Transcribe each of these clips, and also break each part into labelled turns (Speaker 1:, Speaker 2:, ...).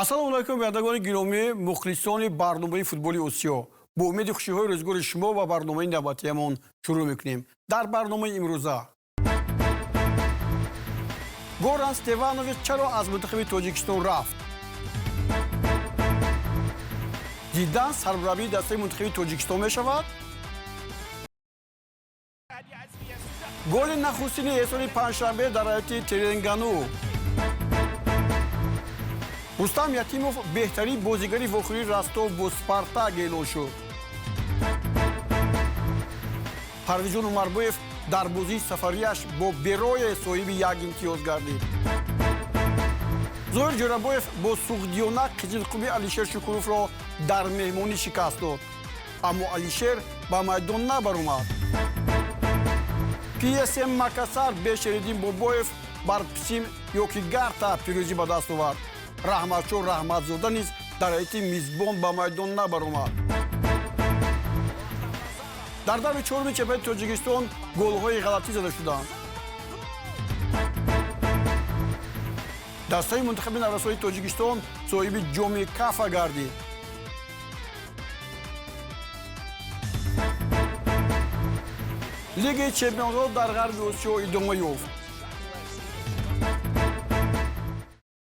Speaker 1: Ассалому алайкум, бинандагони гиромӣ, мухлисони барномаи футболи Осиё. Бо умеди хушиҳои рӯзгори шумо ва барномаи навбатиямон шурӯъ мекунем. Дар барномаи имрӯза Горан Стеванович чаро аз мунтахаби Тоҷикистон рафт? Зидан сармураббии дастаи мунтахаби Тоҷикистон мешавад? Голи нахустини эҳсони Панҷшанбе дар ҳайати Теренгану. Рустам Ятимов беҳтарин бозигари вохӯрии Ростов бо Спартак эълон шуд. Парвизҷон Умарбоев дар бозии сафарияш бо Берое соҳиби як имтиёз гардид. Зоҳир Ҷӯрабоев бо Суғдиёна Қизилқуми Алишер Шукуровро дар меҳмонӣ шикаст дод, аммо Алишер ба майдон набаромад. ПСМ Макасар бе Шериддин Бобоев бар Псим Йокигарта пирӯзӣ ба даст овард. Раҳматшоҳ Раҳматзода низ дар ҳайати мизбон ба майдон набаромад. Дар даври чоруми чемпионати Тоҷикистон голҳои ғалатӣ зада шуданд. Дастаи мунтахаби наврасои Тоҷикистон соҳиби ҷоми Кафа гардид. Лигаи чемпионҳо дар Ғарби Осиё идома ёфт.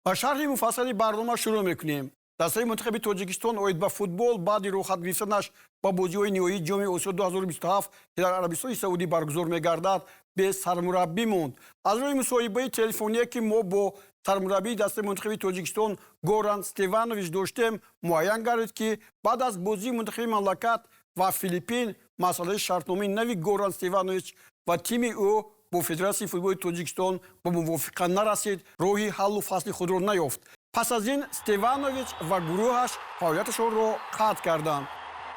Speaker 1: Ба шарҳи муфассали барнома шурӯъ мекунем. Дастаи мунтахаби Тоҷикистон оид ба футбол баъди рӯхат гирифтанаш ба бозиҳои ниҳоии ҷоми Осиё 2027, ки дар Арабистони Саудӣ баргузор мегардад, бесармураббӣ монд. Аз рӯи мусоҳибаи телефоние, ки мо бо сармураббии дастаи мунтахаби Тоҷикистон Горан Стеванович доштем, муайян гардид, ки баъд аз бозии мунтахаби мамлакат ва Филиппин масъалаи шартномаи нави Горан Стеванович ва тими ӯ бо Федератсияи футболи Тоҷикистон ба мувофиқа нарасид, роҳи ҳаллу фасли худро наёфт. Пас аз ин Стеванович ва гурӯҳаш фаъолияташонро қатъ карданд.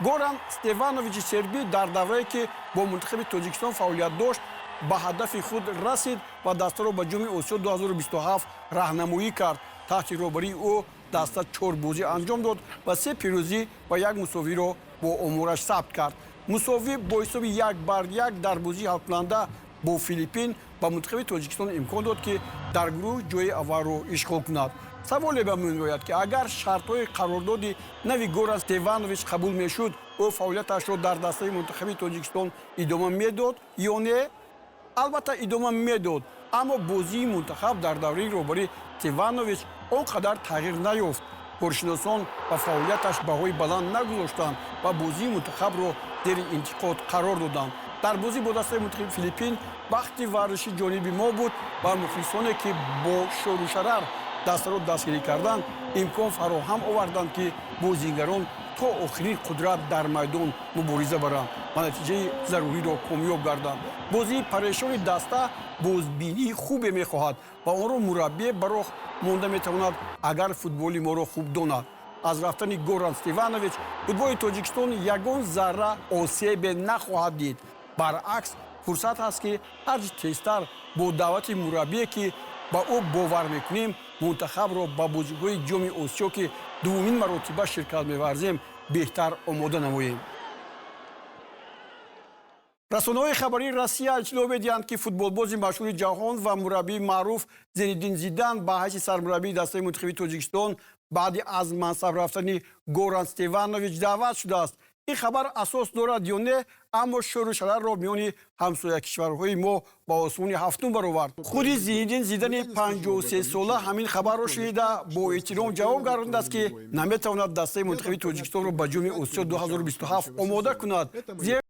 Speaker 1: Горан Стевановичи сербӣ дар даврае, ки бо мунтахаби Тоҷикистон фаъолият дошт, ба ҳадафи худ расид ва дастаро ба ҷоми Осиё 2027 раҳнамоӣ кард. Таҳти роҳбарии ӯ даста чор бозӣ анҷом дод ва се пирӯзӣ ва як мусовиро бо омораш сабт кард. Мусовӣ бо ҳисоби 1-1 дар бозии ҳалкунанда бо Филиппин ба мунтахаби Тоҷикистон имкон дод, ки дар гурӯҳ ҷои аввалро ишғол кунад. Саволе ба миён меояд, ки агар шартҳои қарордоди нави Горан Стеванович қабул мешуд, ӯ фаъолияташро дар дастаи мунтахаби Тоҷикистон идома медод ё не? Албатта, идома медод, аммо бозии мунтахаб дар давраи роҳбарии Стеванович он қадар тағйир наёфт. Коршиносон ба фаъолияташ баҳои баланд нагузоштанд ва бозии мунтахабро зери интиқод қарор доданд. Дар бозӣ бо дастаи мунтахаби Филиппин бахти варзиши ҷониби мо буд ва мухлисоне, ки бо шору шарар дастаро дастгирӣ карданд, имкон фароҳам оварданд, ки бозигарон то охирин қудрат дар майдон мубориза баранд ва натиҷаи заруриро комёб гарданд. Бозии парешони даста бозбинии хубе мехоҳад ва онро мураббие ба роҳ монда метавонад, агар футболи моро хуб донад. Аз рафтани Горан Стеванович футболи Тоҷикистон ягон зарра осебе нахоҳад дид. Баръакс, фурсат ҳаст, ки ҳарчи тезтар бо даъвати мураббие, ки ба ӯ бовар мекунем, мунтахабро ба бозиҳои ҷоми Осиё, ки дуввумин маротиба ширкат меварзем, беҳтар омода намоем. Расонаҳои хабарии Россия иттилоъ медиҳанд, ки футболбози машҳури ҷаҳон ва мураббии маъруф Зинедин Зидан ба ҳайси сармураббии дастаи мунтахаби Тоҷикистон баъди аз мансаб рафтани Горан Стеванович даъват шудааст. Ин хабар асос дорад ё не, аммо шӯру шарарро миёни ҳамсоякишварҳои мо ба осмони ҳафтум баровард. Худи Зинедин Зидани 53сола ҳамин хабарро шунида бо эҳтиром ҷавоб гардондааст, ки наметавонад дастаи мунтахаби Тоҷикистонро ба ҷоми Осиё 2027 омода кунад.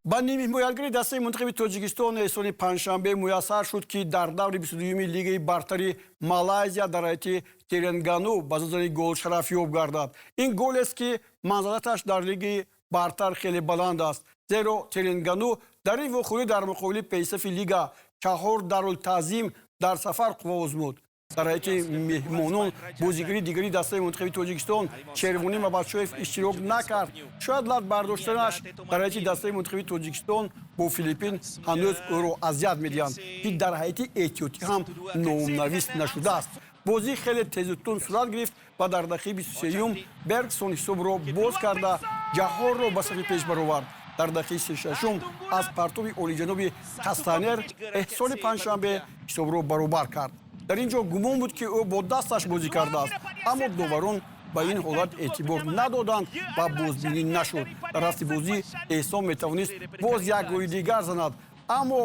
Speaker 1: Ба нимҳимоятгари дастаи мунтахаби Тоҷикистон эҳсони Панҷшанбе муяссар шуд, ки дар даври 22-юми лигаи бартари Малайзия дар ҳайати Теренгану ба задани гол шарафёб гардад. Ин голест, ки манзалаташ дар лигаи бартар хеле баланд аст, зеро Теренгану дар ин вохӯрӣ дар муқобили пешсафи лига Чаҳор Дарултаъзим дар сафар қувва озмуд. Дар ҳайати меҳмонон бозигари дигари дастаи мунтахаби Тоҷикистон Шервонӣ Мабадшоев иштирок накард. Шояд лат бардоштанаш дар ҳайати дастаи мунтахаби Тоҷикистон бо Филиппин ҳанӯз ӯро азият медиҳанд, ки дар ҳайати эҳтиётӣ ҳам номнавис нашудааст. Бозӣ хеле тезутун сурат гирифт ва дар дақиқаи 23-юм Бергсон ҳисобро боз карда Ҷаҳорро ба сафи пеш баровард. Дар дақиқаи 36-ум аз партоби олиҷаноби Кастанер Эҳсони Панҷшанбе ҳисобро баробар кард. Дар ин ҷо гумон буд, ки ӯ бо дасташ бозӣ кардааст, аммо доварон Ба ин ҳолат эътибор надоданд ва бозбинӣ нашуд. Дар рафти бозӣ Эҳсон метавонист боз як голи дигар занад, аммо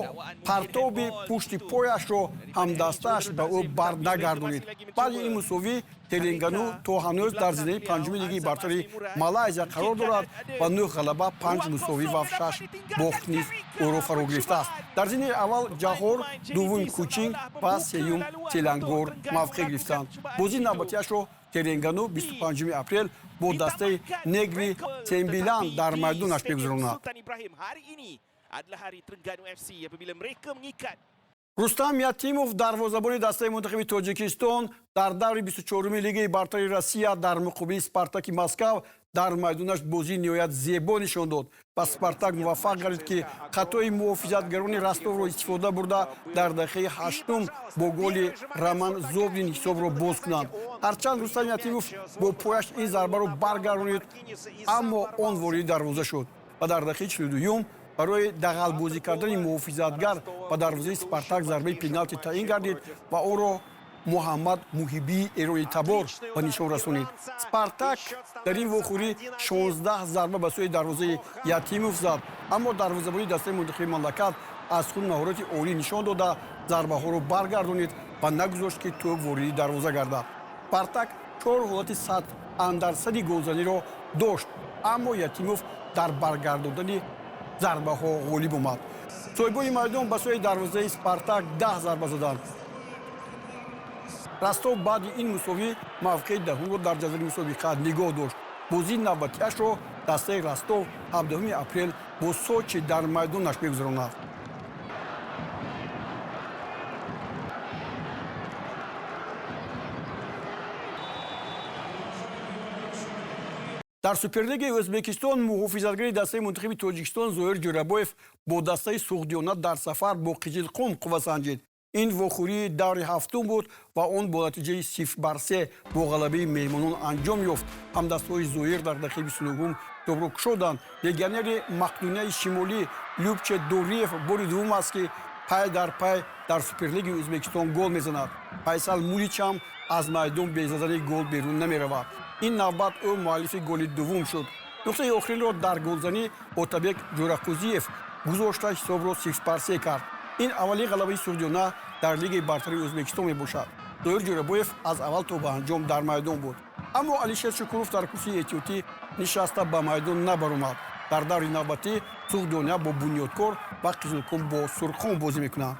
Speaker 1: партоби пушти пояшро ҳамдастааш ба ӯ барнагардонид. Баъди ин мусовӣ Теренгану то ҳанӯз дар зинаи панҷуми лигаи бартари Малайзия қарор дорад ва 9 ғалаба, 5 мусовӣ ва 6 бохт низ ӯро фаро гирифтааст. Дар зинаи аввал Ҷаҳор, дуввум Кучинг ва сеюм Селангор мавқеъ гирифтанд. Бозии навбатиашро Теренгану 25 апрел бо дастаи Негри Сембилан дар майдонаш мегузаронад. Рустам Ятимов, дарвозабони дастаи мунтахаби Тоҷикистон, дар даври 24-уми лигаи бартари Россия дар муқобили Спартаки Москав дар майдонаш бозии ниҳоят зебо нишон дод ва Спартак муваффақ гардид, ки хатои муҳофизатгарони Ростовро истифода бурда, дар дақиқаи ҳаштум бо голи Роман Зобнин ҳисобро боз кунанд. Ҳарчанд Рустам Ятимов бо пояш ин зарбаро баргардонид, аммо он вориди дарвоза шуд ва дар дақиқаи 42-юм барои дағалбозӣ кардани муҳофизатгар ба дарвозаи Спартак зарбаи пеналти таъин гардид ва онро Муҳаммад Муҳибии эроитабор ба нишон расонид. Спартак дар ин вохӯрӣ 16 зарба ба сӯи дарвозаи Ятимов зад, аммо дарвозабони дастаи мунтахаби мамлакат аз худ маҳорати олӣ нишон дода, зарбаҳоро баргардонид ва нагузошт, ки тӯб вориди дарвоза гардад. Спартак чор ҳолати сад андарсади голзаниро дошт, аммо Ятимов дар баргардондани зарбаҳо ғолиб омад. Соҳибони майдон ба сӯи дарвозаи Спартак 10 зарба заданд. Ростов баъди ин мусовӣ мавқеи даҳумро дар ҷадвали мусобиқа нигоҳ дошт. Бозии навбатиашро дастаи Ростов 17 апрел бо Сочи дар майдонаш мегузаронад. Дар Суперлигаи Ӯзбекистон муҳофизатгари дастаи мунтахаби Тоҷикистон Зоҳир Ҷӯрабоев бо дастаи Суғдиёна дар сафар бо Қиҷилқум қувва санҷид. Ин вохӯрии даври ҳафтум буд ва он бо натиҷаи 0-3 бо ғалабаи меҳмонон анҷом ёфт. Ҳамдастҳои Зоҳир дар дақиқаи 29 ҳисобро кушоданд. Легионери Мақдунияи Шимолӣ Любче Дориев бори дуввум аст, ки пай дар пай дар Суперлигаи Ӯзбекистон гол мезанад. Файсал Мулич ҳам аз майдон бе задани гол берун намеравад. Ин навбат ӯ муаллифи голи дуввум шуд. Нуқтаи охиринро дар голзанӣ Отабек Ҷӯрақузиев гузошта, ҳисобро 0-3 кард. Ин аввалин ғалабаи Суғдиёна дар лигаи бартари Ӯзбекистон мебошад. Зоҳир Ҷӯрабоев аз аввал то ба анҷом дар майдон буд, аммо Алишер Шукуров дар курсии эҳтиётӣ нишаста ба майдон набаромад. Дар даври навбатӣ Суғдиёна бо Бунёдкор ва Қизилқум бо Сурхон бозӣ мекунанд.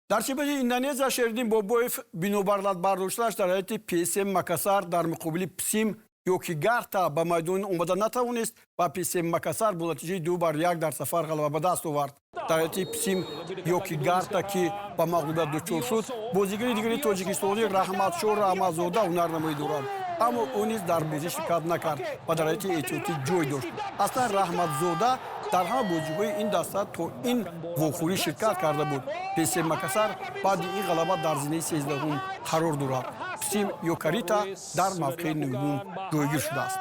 Speaker 1: Дар чемпионати Индонезия Шериддин Бобоев бинобар латбардоштанаш дар ҳайати ПСМ Макасар дар муқобили Псим Йокигарта ба майдон омада натавонист ва ПСМ Макасар бо натиҷаи 2-1 дар сафар ғалаба ба даст овард. Дар ҳайати Псим Йокигарта, ки ба мағлубият дучор шуд, бозигари дигари тоҷикистонӣ Раҳматшоҳ Раҳматзода ҳунарнамоӣ дорад, аммо ӯ низ дар бозӣ ширкат накард ва дар ҳайати эҳтиётӣ ҷой дошт. Аслан Раҳматзода дар ҳама бозиҳои ин даста то ин вохӯрӣ ширкат карда буд. ПСМ Макасар баъди ин ғалаба дар зинаи 13-ум қарор дорад. Псим Йокарита дар мавқеи 9-ум ҷойгир шудааст.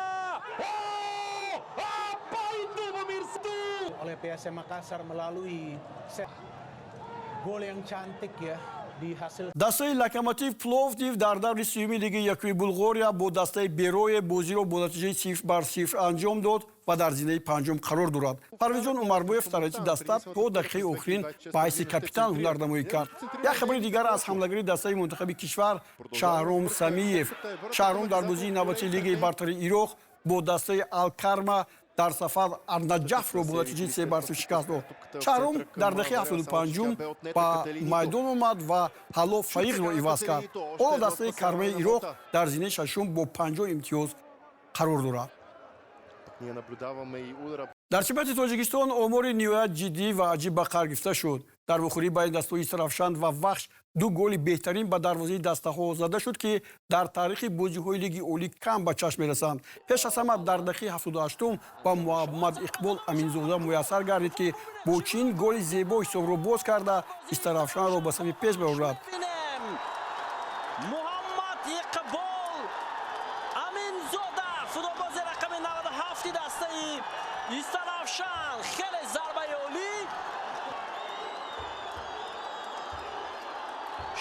Speaker 1: Дастаи Локомотив Пловдив дар даври сеюми лигаи якуми Булғория бо дастаи Берое бозиро бо натиҷаи 0-0 анҷом дод ва дар зинаи панҷум қарор дорад. Парвизҷон Умарбоев дар ҳайати даста то дақиқаи охирин ба ҳайси капитан ҳунарнамоӣ кард. Як хабари дигар аз ҳамлагари дастаи мунтахаби кишвар Шаҳром Самиев. Шаҳром дар бозии навбатии лигаи бартари Ироқ бо дастаи Алкарма дар сафар Арнаҷафро бо натиҷаи 3-0 шикаст дод. Шаҳром дар дақиқаи 75-ум ба майдон омад ва Ҳало Фаиқро иваз кард. Ҳоло дастаи Кармаи Ироқ дар зинаи шашум бо 50 имтиёз қарор дорад. Дар чемпионати Тоҷикистон омори ниҳоят ҷиддӣ ва аҷиб ба қар гирифта шуд. Дар вохӯрӣ байни дастаҳои Истаравшан ва Вахш ду голи беҳтарин ба дарвозаи дастаҳо зада шуд, ки дар таърихи бозиҳои лиги олӣ кам ба чашм мерасанд. Пеш аз ҳама дар дақиқаи 78-ум ба Муҳаммад Иқбол Аминзода муяссар гардид, ки бо чунин голи зебо ҳисобро боз карда, Истаравшанро ба сафи пеш барорад.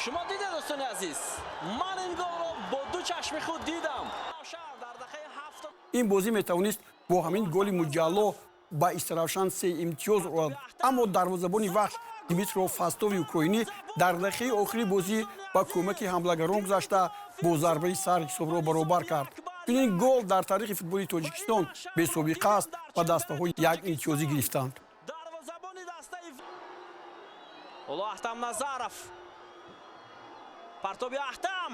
Speaker 2: Шумо дидед, дӯстони азиз, ман ин голро бо ду чашми худ дидам.
Speaker 1: Ин бозӣ метавонист бо ҳамин голи Муҷалло ба Истаравшан се имтиёз орад, аммо дарвозабони Вахш Дмитро Фастови украинӣ дар дақиқаи охири бозӣ ба кӯмаки ҳамлагарон гузашта бо зарбаи сар ҳисобро баробар кард. Чунин гол дар таърихи футболи Тоҷикистон бесобиқа аст ва дастаҳо як имтиёзӣ гирифтанд.
Speaker 2: Дарвозабони дастаи Ҳоло Ахтам Назаров, партоби Ахтам,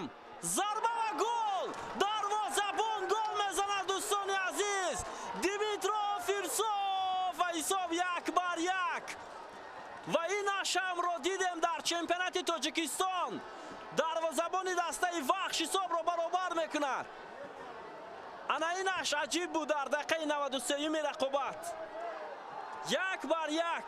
Speaker 2: зарба ва гол! Дарвозабон гол мезанад, дӯстони азиз! Дмитро Фирсов ва ҳисоб 1-1. Ва ин ашамро дидем дар чемпионати Тоҷикистон. Дарвозабони дастаи Вахш ҳисобро баробар мекунад. Ана инаш аҷиб буд дар дақиқаи 93-юми рақобат. 1-1.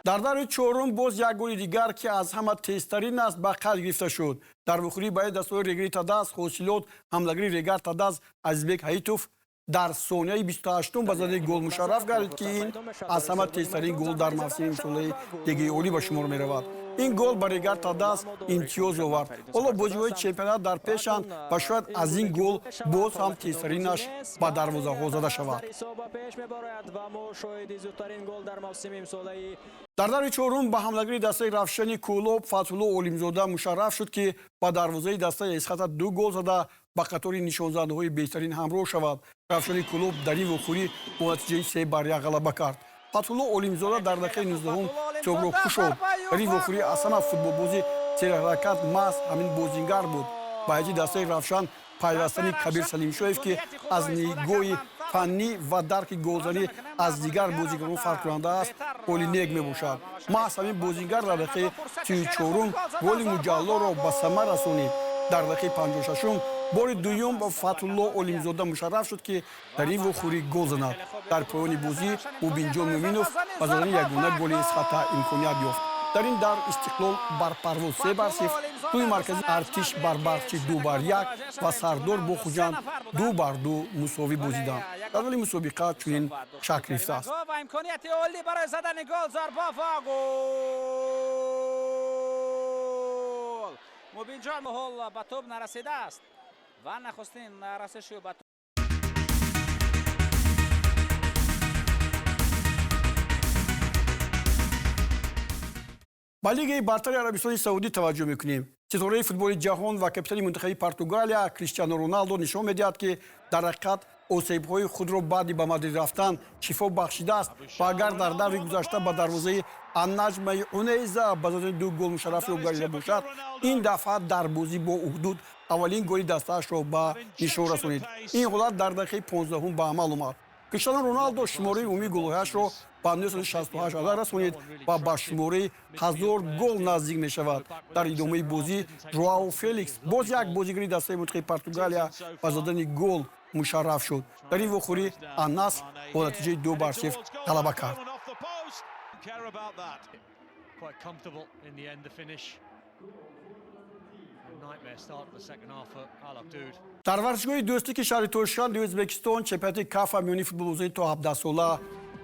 Speaker 1: Дар даври чорум боз як голи дигар, ки аз ҳама тезтарин аст, ба қайд гирифта шуд. Дар вухӯрии баъди дастаҳои Регри Тадаз Ҳосилот, ҳамлагари Регар Тадаз Азизбек Ҳаитов дар сонияи 28-ум ба задани гол мушарраф гардид, ки ин аз ҳама тезтарин гол дар мавсими имсолаи Лигаи Олӣ ба шумор меравад. Ин гол ба Регар Тадаз имтиёз овард. Ҳоло бозиҳои чемпионат дар пешанд ва шояд аз ин гол боз ҳам тезтаринаш ба дарвозаҳо зада шавад. Дар даври чорум ба ҳамлагари дастаи Равшани Кӯлоб Фатҳулло Олимзода мушарраф шуд, ки ба дарвозаи дастаи Эсхата ду гол зада ба қатори нишонзандаҳои беҳтарин ҳамроҳ шавад. Равшани Кӯлоб дар ин вохӯрӣ бо натиҷаи 3-1 ғалаба кард. Фатҳулло Олимзода дар дақиқаи 19-ум ҳисобро кушод. Дар ин вохӯрӣ аз ҳама футболбози серҳаракат маҳз ҳамин бозингар буд. Ба ҳайати дастаи Равшан пайвастани Кабир Салимшоев, ки аз нигоҳи фаннӣ ва дарки голзанӣ аз дигар бозигарон фарқкунанда аст, ҳоли нек мебошад. Маҳз ҳамин бозингар дар дақиқаи 34-ум голи Муҷаллоро ба самар расонид. Дар дақиқаи 56-ум бори дуюм ба Фатҳулло Олимзода мушарраф шуд, ки дар ин вохӯрӣ гол занад. Дар поёни бозӣ Мубинҷон Муминов ба задани ягона голи Эсхата имконият ёфт. Дар ин давр Истиқлол бар Парвоз 3-0, тӯи маркази Артиш бар Барқчӣ 2-1 ва Сардор бо Хуҷанд 2-2 мусовӣ бозиданд. Ҷадвали мусобиқа чунин шакл гирифтааст.
Speaker 3: Ва имконияти олӣ барои задани гол, зарба ва гол! Мубинҷон ҳол ба тӯб нарасидааст ва нахустин расиши ба
Speaker 1: Ба Лигаи бартари Арабистони Саудӣ таваҷҷӯҳ мекунем. Ситораи футболи ҷаҳон ва капитани мунтахаби Португалия Криштиану Роналдо нишон медиҳад, ки дар ҳақиқат осебҳои худро баъди ба Мадрид рафтан шифо бахшидааст ва агар дар даври гузашта ба дарвозаи Аннаҷмаи Унейза ба задани ду гол мушарраф ёб гардида бошад, ин дафъа дар бозӣ бо Ухдуд аввалин голи дастаашро ба нишон расонид. Ин ҳолат дар дақиқаи 15-ум ба амал омад. Криштиану Роналдо шумораи умумии голҳояшро ба 968 адад расонид ва ба шумораи 1000 гол наздик мешавад. Дар идомаи бозӣ Жоао Феликс, боз як бозигари дастаи мунтахаби Португалия, ба задани гол мушарраф шуд. Дар ин вохӯрӣ Ан-Наср бо натиҷаи 2-0 ғалаба кард. Дар варзишгоҳи дӯстӣ, ки шаҳри Тошканди Ӯзбекистон, чемпионати Кафа миёни футболбозони то 17сола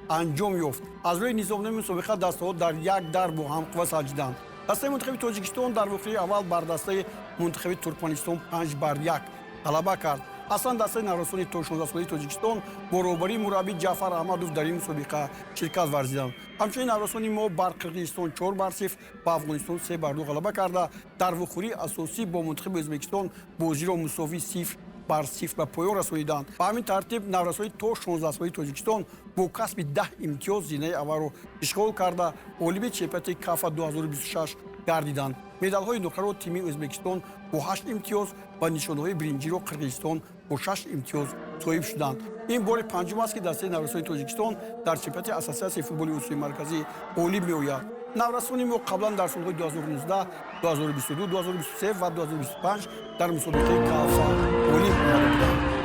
Speaker 1: анҷом ёфт. Аз рӯи низомномаи мусобиқа дастаҳо дар як дар бо ҳам қувва санҷиданд. Дастаи мунтахаби Тоҷикистон дар вохӯрии аввал бар дастаи мунтахаби Туркманистон 5-1 ғалаба кард. Аслан дастаи наврасони то 16-солаи Тоҷикистон бо роҳбарии мураббӣ Ҷаъфар Аҳмадов дар ин мусобиқа ширкат варзиданд. Ҳамчунин наврасони мо бар Қирғизистон 4-0, ба Афғонистон 3-2 ғалаба карда, дар вохӯрии асосӣ бо мунтахаби Ӯзбекистон бозиро мусовӣ 0-0 ба поён расониданд. Ба ҳамин тартиб наврасони то 16-солаи Тоҷикистон бо касби 10 имтиёз зинаи аввалро ишғол карда, ғолиби чемпионати Кафа 2026 гардиданд. Медалҳои нуқраро тими Ӯзбекистон бо 8 имтиёз ва нишонҳои биринҷиро Қирғизистон бо 6 имтиёз соҳиб шуданд. Ин бори панҷум аст, ки дастаи наврасони Тоҷикистон дар чемпионати Ассотсиатсияи футболи Осиёи Марказӣ ғолиб меояд. Наврасони мо қаблан дар солҳои 2019, 2022, 2023 ва 2025 дар мусобиқаи Кафа ғолиб омада буданд.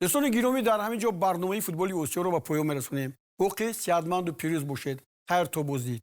Speaker 1: Дӯстони гиромӣ, дар ҳамин ҷо барномаи футболи Осиёро ба поён мерасонем. Боқӣ сиҳатманду пирӯз бошед. Хайр то боздид.